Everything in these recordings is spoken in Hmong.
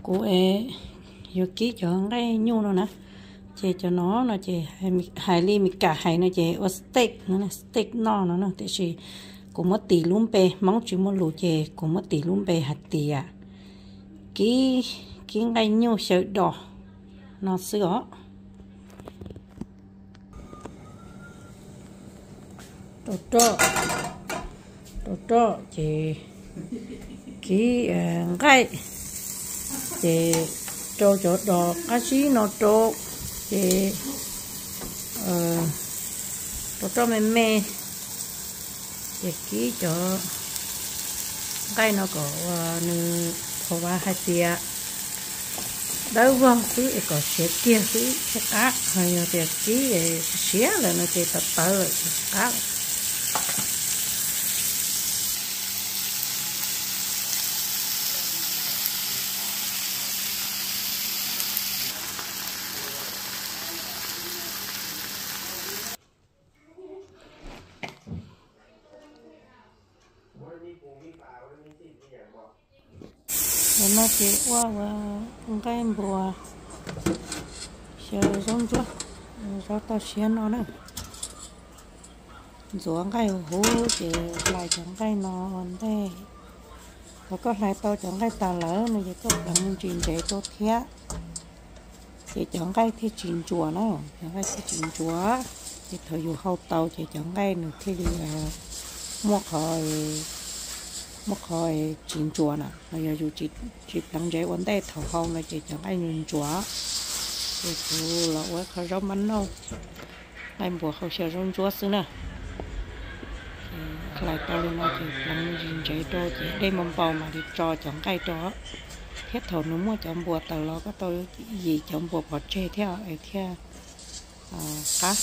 Kuv es yuav kib cov nqaij nyuj no na, ces cov no no ces hais li Meskas hais no ces ua steak no, steak noj no na, tiam sis kuv muab tis lub npe, Hmoob tsis muaj lus ces kuv muab tis lub npe hais tias kib, kib nqaij nyuj xyaw dos no xwb os. Rau roj, rau roj ces kib nqaij, ces rau cov dos qab zib no rau, ces rau roj me me, ces kib cov nqaij no kom nws, qhov uas hais tias dawb vog xwb es kom siav kiag xwb thiaj qab, ho yog tias kib siav lawm no ces tawv tawv lawm ces tsis qab. Ntawm no ces ua ua nqaij npua xyaw zaub ntsuab, zaub toj siab no na. Ntxuav nqaij huv huv ces hlais cov nqaij no ua ntej. Thaum koj hlais tau cov nqaij tas lawm no ces koj pleev me ntsis ntsev rau thiab, ces cov nqaij thiaj tsis ntsuas na, cov nqaij thiaj tsis ntsuas. Ces thaum yus hau tau ces cov nqaij nws thiaj li muaj qhov, muaj qhov tsis ntsuas na. Ho yog yus tsis pleev ntsev ua ntej thaum hau no ces cov nqaij ntsuas ntsuas. Ces kuv los ua qhov zaub mab nauj, nqaij npua hau xyaw zaub ntsuab xwb na. Hlais tau li no ces pleev me ntsis ntsev rau ces dej npau npau mam li tso cov nqaij rau, thiab thaum nws muaj cov npua tawm los koj tau yim cov npua pov tseg thiab es thiaj qab.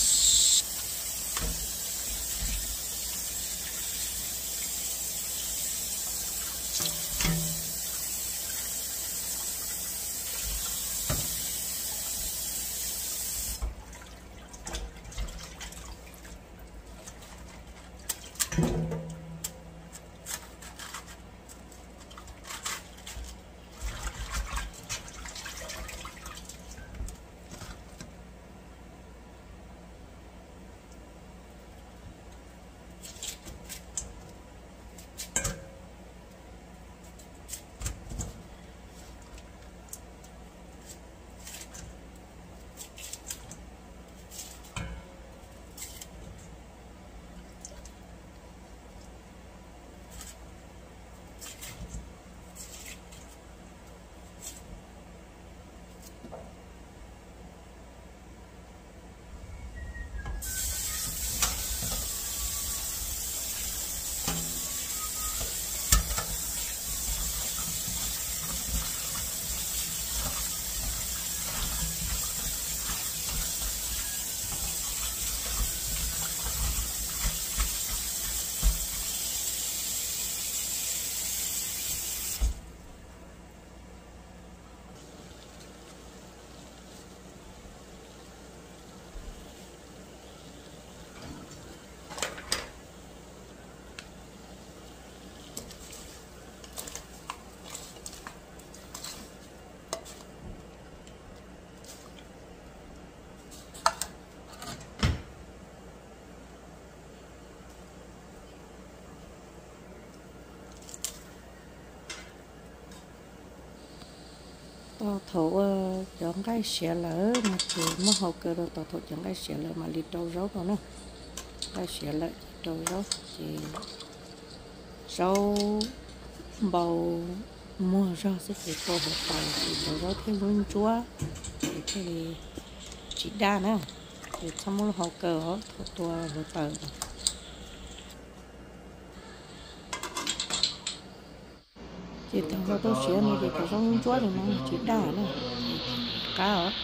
Tau thaum ua cov nqaij siav lawm no ces muab hau kaw rau tau thaum cov nqaij siav lawm mam li rau zaub rau na. Nqaij siav lawm ces rau zaub ces zaub npau muag zog xwb ces rau hauv taws ces cov zaub thiaj ntsuab ntsuab, ces thiaj li tsis daj na. Ces txhob muab lub hau kaw os thaum tua hauv taws. Ces thaum hau tau siav no ces cov zaub ntsuab li no tsis daj na, qab os.